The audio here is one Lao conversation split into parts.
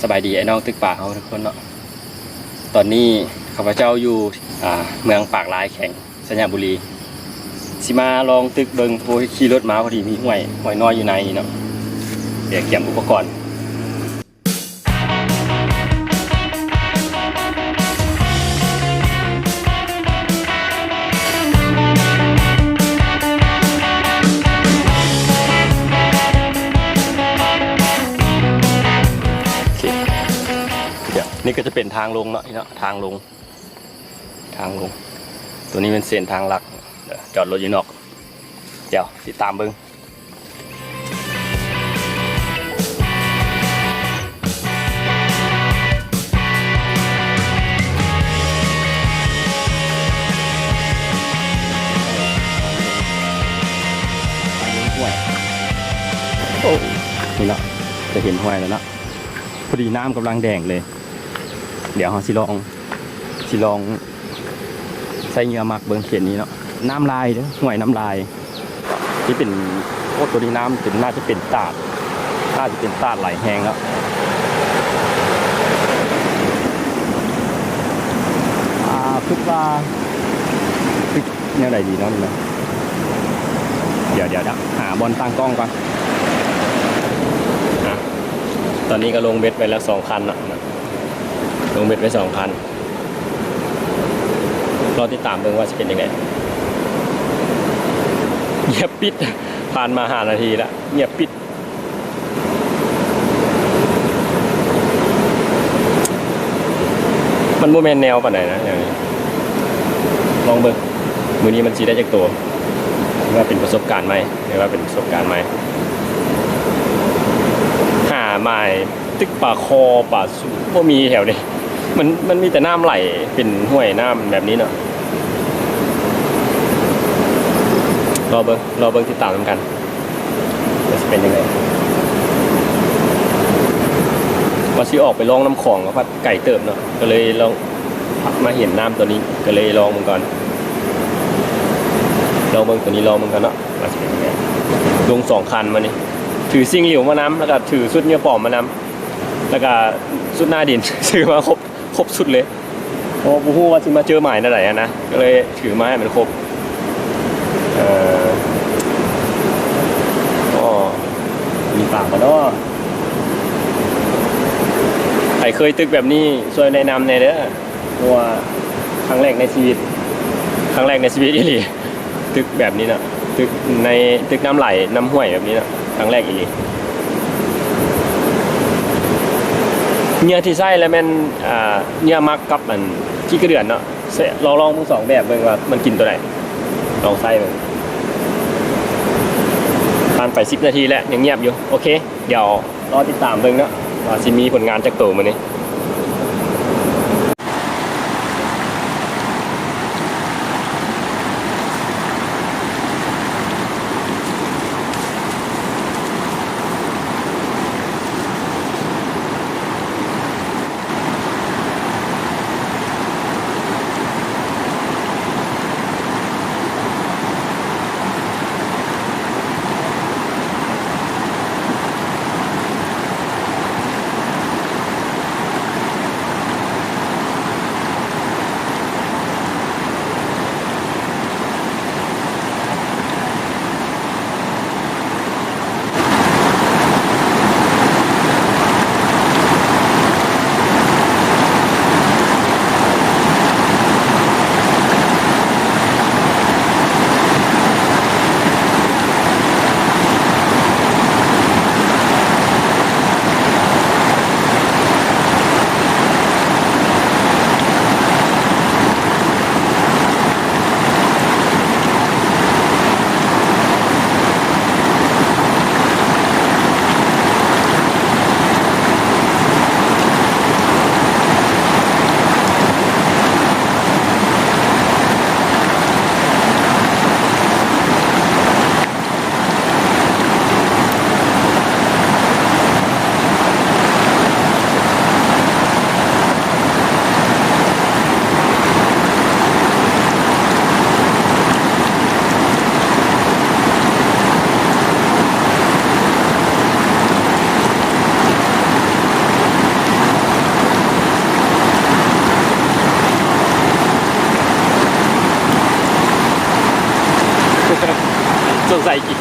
ສະບາຍດີອ້າຍນ້ອງຕຶກປາເຮົາທຸກຄົນເນາະ. ຕອນນີ້ຂ້າພະເຈົ້າຢູ່ ອ່າ ເມືອງປາກລາຍ ແຂວງໄຊຍະບູລີ ຊິມາລອງຕຶກເບິ່ງ. ໂອ້ຍ ຂີ່ລົດມາພໍດີມີຫ້ວຍ ຫ້ວຍນ້ອຍຢູ່ໃນນີ້ເນາະ. ດຽວກຽມອຸປະກອນ. ໂອເຄ ດຽວ ນີ້ກໍຈະເປັນທາງລົງເນາະ ນີ້ເນາະ ທາງລົງ ທາງລົງ. ຕົວນີ້ແມ່ນເສັ້ນທາງຫຼັກ ດຽວຈອດລົດຢູ່ນອກ ດຽວຕິດຕາມເບິ່ງ. ໂອ້ ນີ້ເນາະ ຈະເຫັນຫ້ວຍແລ້ວເນາະ. ພໍດີນ້ຳກຳລັງແດງເລີຍ. ດຽວເຮົາຊິລອງ ຊິລອງໃສ່ເຫຍື່ອມັກເບິ່ງເຂດນີ້ເນາະ. ນ້ຳລາຍເດີ ຫ້ວຍນ້ຳລາຍ. ທີ່ເປັນ ໂອ້ ຕົວນີ້ນ້ຳເປັນ ໜ້າຈະເປັນຕາດ ໜ້າຈະເປັນຕາດຫຼາຍແຮງແລ້ວ. ອ່າ ຄິດວ່າ ແນວໃດດີເນາະນີ້ເນາະ. ດຽວ ດຽວ ດຽວ ຫາບ່ອນຕັ້ງກ້ອງກ່ອນ. ອ່ະ ຕອນນີ້ກໍລົງເບັດໄປແລ້ວສອງຄັນເນາະ ລົງເບັດໄປສອງຄັນ. ລໍຕິດຕາມເບິ່ງວ່າຊິເປັນຈັ່ງໃດ. ງຽບປິດ ຜ່ານມາຫ້ານາທີແລ້ວ ງຽບປິດ. ມັນບໍ່ແມ່ນແນວປານໃດນະ ແນວນີ້. ລອງເບິ່ງ ມື້ນີ້ມັນຊິໄດ້ຈັກໂຕ. ຖືວ່າເປັນປະສົບການໃໝ່ ຖືວ່າເປັນປະສົບການໃໝ່. ຫາໝາຍຕຶກປາຄໍ ປາຊູ ບໍ່ມີແຖວນີ້. ມັນ ມັນມີແຕ່ນ້ຳໄຫຼເປັນຫ້ວຍນ້ຳແບບນີ້ເນາະ. ລໍເບິ່ງ ລໍເບິ່ງ ຕິດຕາມນຳກັນ ວ່າຊິເປັນຈັ່ງໃດ. ວ່າຊິອອກໄປລ່ອງນ້ຳຂອງ ກໍພັດໄກເຕີບເນາະ ກໍເລີຍລອງມາເຫັນນ້ຳຕົວນີ້ ກໍເລີຍລອງເບິ່ງກ່ອນ. ລອງເບິ່ງຕົວນີ້ ລອງເບິ່ງກ່ອນເນາະ ວ່າຊິເປັນຈັ່ງໃດ. ລົງສອງຄັນມື້ນີ້ ຖືຊິງຫຼິວມານຳ ແລ້ວກໍຖືຊຸດເຫຍື່ອປອມມານຳ ແລ້ວກໍຊຸດໜ້າດິນ ຊື້ມາຄົບ ຄົບຊຸດເລີຍ ເພາະບໍ່ຮູ້ວ່າຊິມາເຈີໝາຍແນວໃດຫັ້ນນະ ກໍເລີຍຖືມາໃຫ້ມັນຄົບ. ເອີ ໂອ້ ມີປາກບໍ່ເນາະ? ໃຜເຄີຍຕຶກແບບນີ້ ຊ່ວຍແນະນຳແດ່ເດີ ເພາະວ່າຄັ້ງແລກໃນຊີວິດ ຄັ້ງແລກໃນຊີວິດອີ່ຫຼີ. ຕຶກແບບນີ້ເນາະ ຕຶກໃນ ຕຶກນ້ຳໄຫຼ ນ້ຳຫ້ວຍແບບນີ້ເນາະ ຄັ້ງແລກອີ່ຫຼີ. ເຫຍື່ອທີ່ໃຊ້ລະແມ່ນ ອ່າ ເຫຍື່ອໝັກກັບອັນຂີ້ກະເດືອນເນາະ. ລອງ ລອງເບິ່ງສອງແບບເບິ່ງວ່າມັນກິນຕົວໃດ ລອງໃຊ້ເບິ່ງ. ຜ່ານໄປສິບນາທີແລ້ວ ຍັງງຽບຢູ່. ໂອເຄ ດຽວລໍຕິດຕາມເບິ່ງເນາະ ວ່າຊິມີຜົນງານຈັກໂຕມື້ນີ້.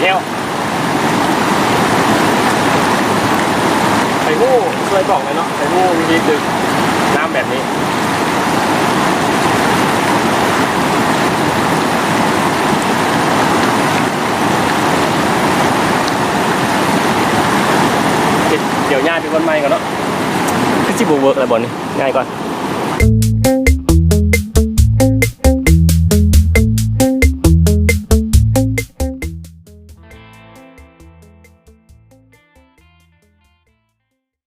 ແລ້ວ ໃຜຮູ້ຊ່ວຍບອກແດ່ເນາະ ໃຜຮູ້ວິທີດຶງນ້ຳແບບນີ້. ເຮັດ ດຽວຍ້າຍໄປບ່ອນໃໝ່ກ່ອນເນາະ ຄືຊິບໍ່ເວີກແລ້ວບ່ອນນີ້ ຍ້າຍກ່ອນ.